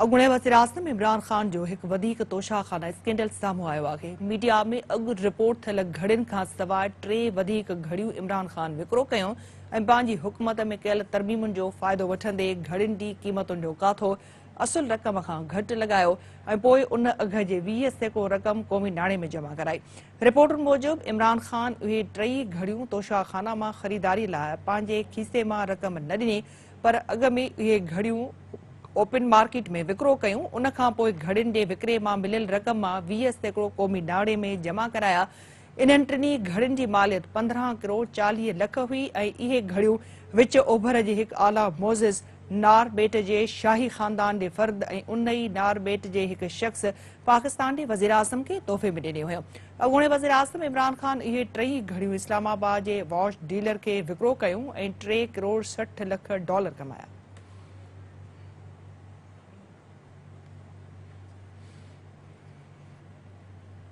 اڳوڻي وزيراعظم عمران خان جو هڪ وڌيڪ توشا خانه اسڪينڊل سامهون آيو آهي. ميڊيا ۾ اڳ رپورٽ ٿيل گهڙين کان سواء ٽي وڌيڪ گهڙيون عمران خان وڪرو ڪيون ۽ پنهنجي حڪومت ۾ ڪيل ترميمن جو فائدو وٺندي گهڙين جي قيمتن جو ڪاٿو اصل رقم کان گهٽ لڳايو ۽ پوء ان اگهه جي 20% رقم قومي ناڻي ۾ جمع ڪرائي. رپورٽن موجب عمران خان اهي ٽئي گهڙيون توشا خانه مان خريداري لاء پنهنجي کيسي مان رقم نه ڏني پر اڳ ۾ اهي گهڙيون اوپن مارڪيٽ ۾ وڪرو ڪيون، ان کان پوء گهڙين جي وڪري مان مليل رقم مان 20% قومي ناڻي ۾ جمع ڪرايا. انهن ٽنهي گهڙين جي ماليت 15 ڪروڙ 40 لک هئي ۽ اهي گهڙيون وچ اوڀر جي هڪ اعليٰ معزز نار ٻيٽ جي شاهي خاندان جي فرد ۽ ان ئي نار ٻيٽ جي هڪ شخص پاڪستان جي وزيراعظم کي تحفي ۾ ڏنيون هيون. اڳوڻي وزيراعظم عمران خان اهي ٽئي گهڙيون اسلام آباد جي واچ ڊيلر کي وڪرو ڪيون ۽ ٽي ڪروڙ 60 لک ڊالر ڪمايا.